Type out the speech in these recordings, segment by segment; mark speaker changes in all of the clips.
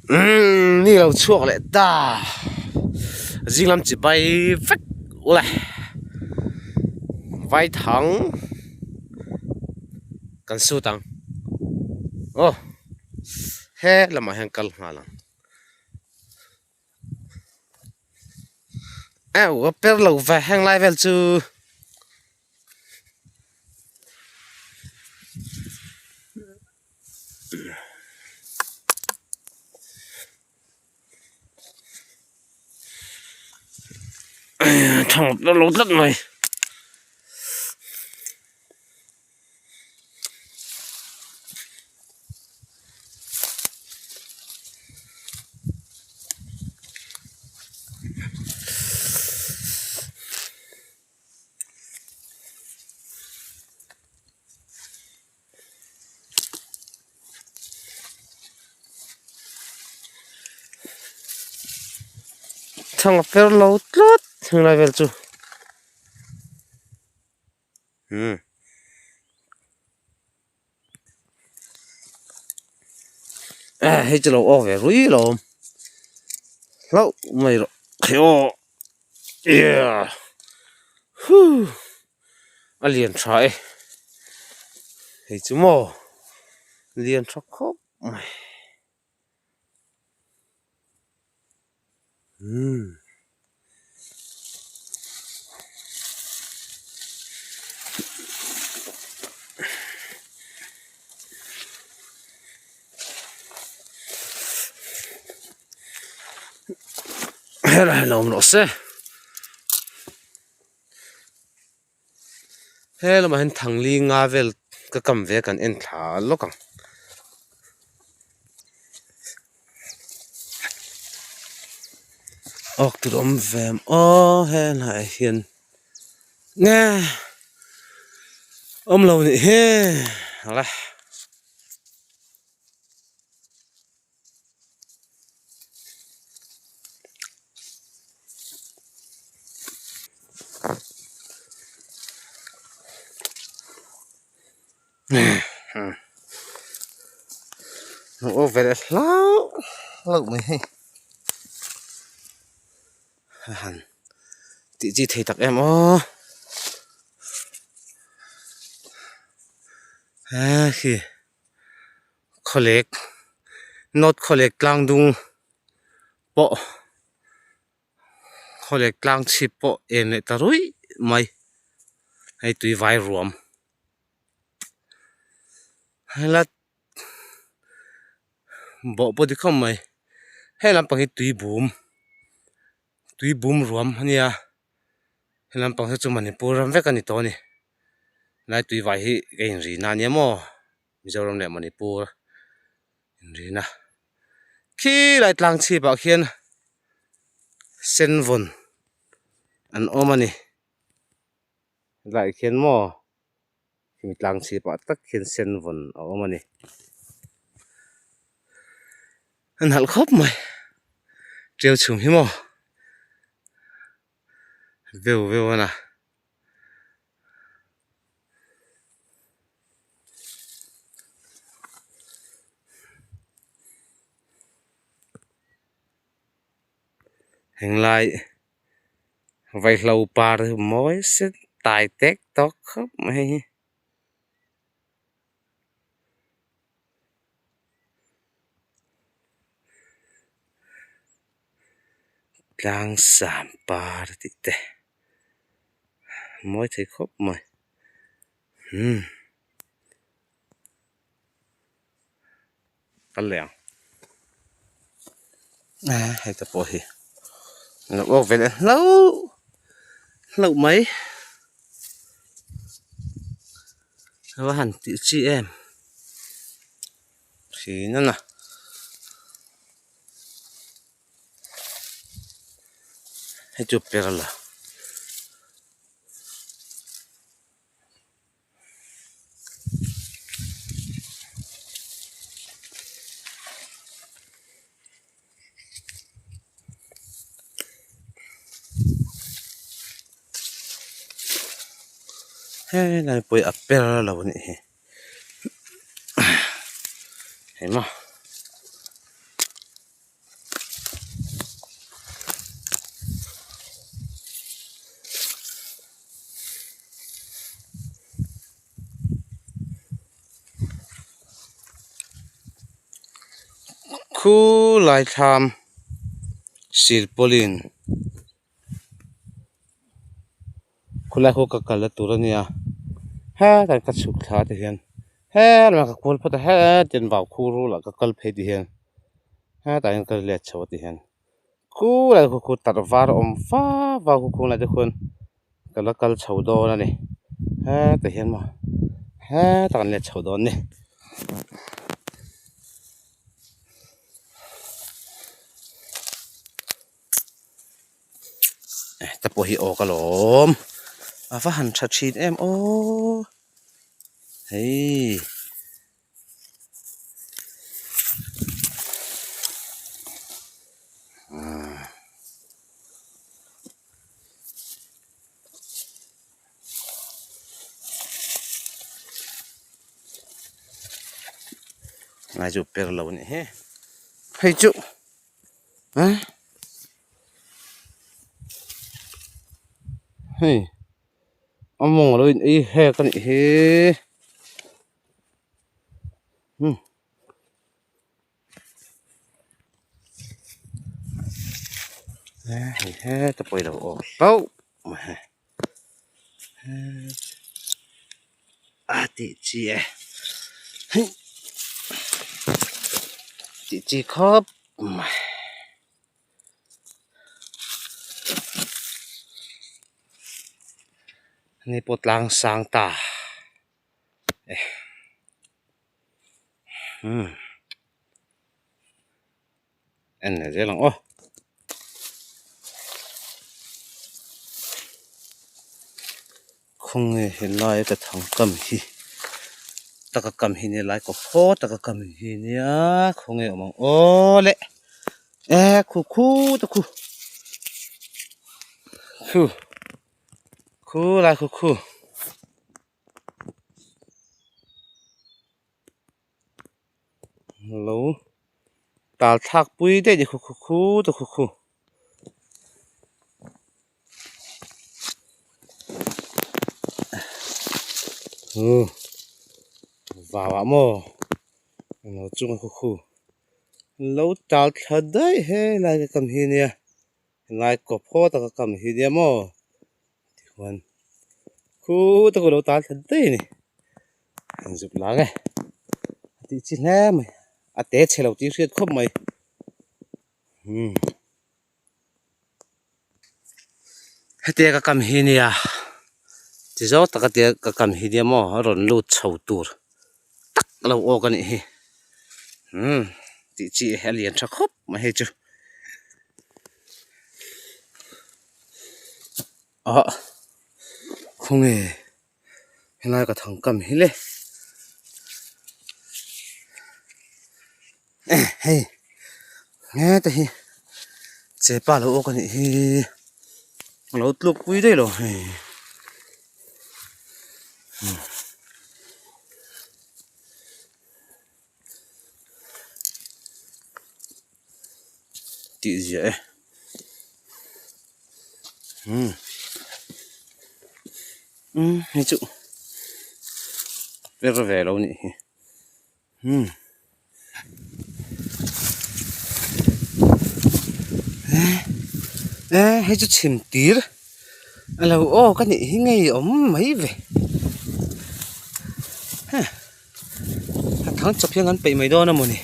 Speaker 1: Umm ni lo chhuak leh ta zing lam chi bai vek ule vaithang kan sut ang aw he lamah hian kal nghal ang eh per lo ve heng lai vel chu. Thang lo tlat mai. Thang a per lo tlat helai vel chu umm eh hei chu lo awk ve rui lo awm hlauh mai rawh khe aw yeah huh. A lian tha e hei chu maw lian tha khawp mai umm helai hi lo awm rawh se. He lamah hian thangli nga vel ka kam ve a kan en thla lawk ang. Awk tur awm ve em aw helaiah hian nge awm lo nih hi la. Aw ve leh hlauh hlauh mai hei a han tih chi thei tak em aw he khi. Khawlek North Khawlek tlang dung pawh Khawlek tlang chhip pawh en leh ta ruih mai hei tui vai ruam hela bawh pawh ti khawp mai he lampang hi tui bum tui bum ruam a nia he lampang hi chu Manipur ram vek a ni tawh a ni helai tui vai hi ka inrina a nia maw. Mizoram leh Manipur inrina khilai tlang chhip ah khian senvawn an awm a ni helaiah khian maw khimi tlang chhip ah tak khian senvawn a awm a ni a nalh khawp mai tiau chhum hi maw veu veu a na. Henglai vaihlo par hi mawi se tai tek tawk khawp mai hei hi. Tlang sam par tih te mawi thei khawp mai umm kal leh ang hei te pawh hi lo awk ve leh hlauh hlauh mai a va han tih chi em thin a na. Hei chu perla helai pawh hi a per lo a nih hi. Hei maw. Khulai thlam silpawlin khulai khu ka kalna tur a nia hetlai ka chhuk thla te hian helaiah ka kual phawt a hetiang vau khu rulah ka kal phei ti hian hetah hian ka let chho a ti hian khulai khu khu tar var a awm va va khu khung lai te khuan ka la kal chho dawn a ni hetah hian maw hetah kan let chho dawn a ni. Heta pawh hi aw ka lawm a va han tha thin em aw hei. Ngai chu per lo anih hi hei chu eh hei a mawng alo in ei hek anih hi umm. Hei heta pawh ilo awk hlauh mai hei a tih chi e hei tih chi khawp mai. Ni pawh tlang sang ta e. Umm en leh zel ang aw. Khawnge helai ka thang kam hi taka kam hi nia lai kaw phaw taka kam hi nia khawnge awm ang aw le e khu khu ta khu khu khu lai khu khu. Lo tal thlak pui daih ni khu khu khu ta khu khu. Umm vau ah maw lo chung a khu khu lo tal thla daih helai ka kam hi nia helai kawp haw taka kam hi nia maw. Tichuan khu te lo tan thla daih a ni an zuk lang e a tih chi hle mai a te chhe lo tih hriat khawp mai umm hetia ka kam hi nia ti zawng taka tia ka kam hi nia maw a rawn lut chho tur tak lo awk a nih hi umm tih chi a lian tha khawp mai hei chu. Ah khawnge helai ka thang kam hi le eh hei heta hi chepa lo awk a nih hi a lo tluk pui daih lo hei. Tih ziah e umm umm hei chu per ve lo nih hi umm eh eh hei chu chhim tir a lo aw ka nih hi ngei awm mai ve heng. A thang chawp hian kan peih mai dawn a mawni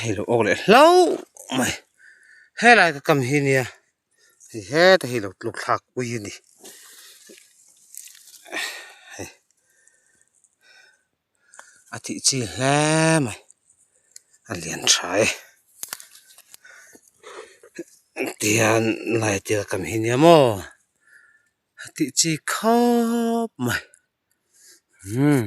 Speaker 1: hei lo awk leh hlauh mai helai ka kam hi nia hei heta hi lo tluk thlak pui a ni hei a tih chi hle mai a lian tha e tihian lai tia kam hi nia maw a tih chi khawp mai umm.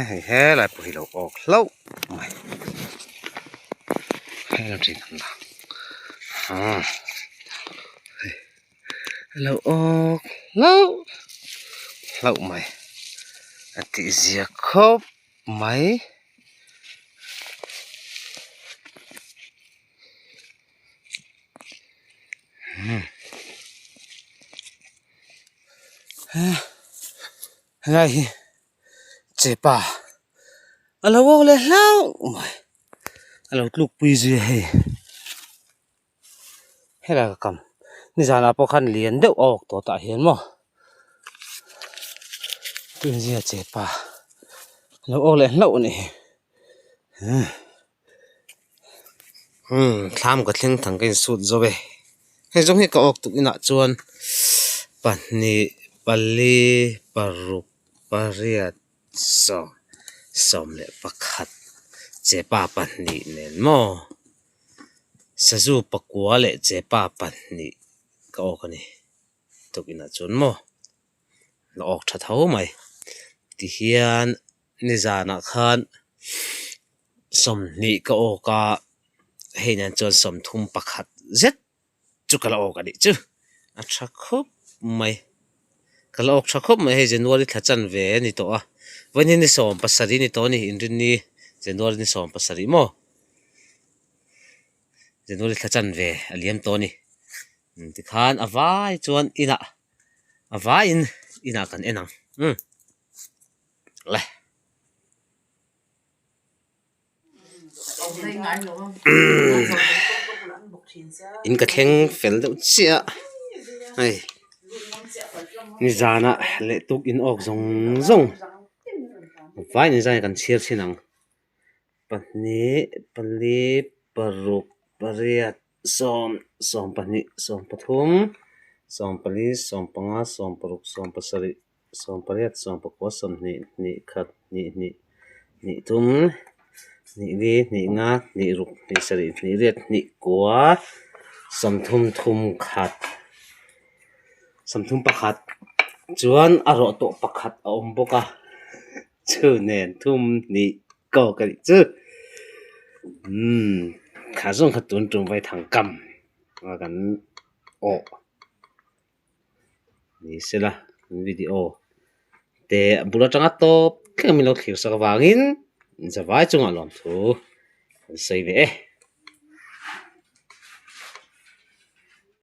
Speaker 1: Hei helai pawh hi lo awk hlauh mai heng thin an la hei lo awk hlauh hlauh mai a tih zia khawp mai. Helai hi chepa a lo awk leh hlauh mai a lo tluk pui zui a hei helai ka kam nizanah pawh khan lian deuh a awk tawh tah hian maw tunzia chepa a lo awk leh hlauh a nih hi. Umm thlam ka thleng thang ka insut zo e hei zawng hi ka awk tuk inah chuan pahnih pali paruk pariat sawm sawm leh pakhat chepa pahnih nen maw sazu pakua leh chepa pahnih ka awk a ni tuk inah chuan maw la awk tha tho mai tihian. Nizanah khan sawmhnih ka awk a, hei nen chuan sawmthum pakhat zet chu ka la awk a nih chu, a tha khawp mai, ka la awk tha khawp mai hei January thla chan ve a ni tawh a, vawiin ni sawm pasarih a ni tawh a ni inrinni January ni sawm pasarih maw January thla chan ve a liam tawh a ni tikhan a vai chuan inah a vaiin inah kan en ang umm. Le. In ka thleng fel deuh chiah a hei nizanah leh tuk in awk zawng zawng vai nizan kan chhiar chhin ang pahnih pali paruk pariat sawm sawm pahnih sawm pathum sawm pali sawm panga sawm paruk sawm pasarih. Sawm pariat sawm pakua sawmhnih hnih khat hnih hnih hnih thum hnih li hnih nga hnih ruk hnih sarih hnih riat hnih kua sawmthum thum khat sawmthum pakhat chuan a rawh tawh pakhat a awm bawk a chu nen thum hnih kawk a nih chu umm kha zawng kha tun tum vaithang kam a kan awh. Ni sela video te a bul atanga tawp thleng min lo thlir sak avangin zavai chungah lawmthu kan sawi ve e.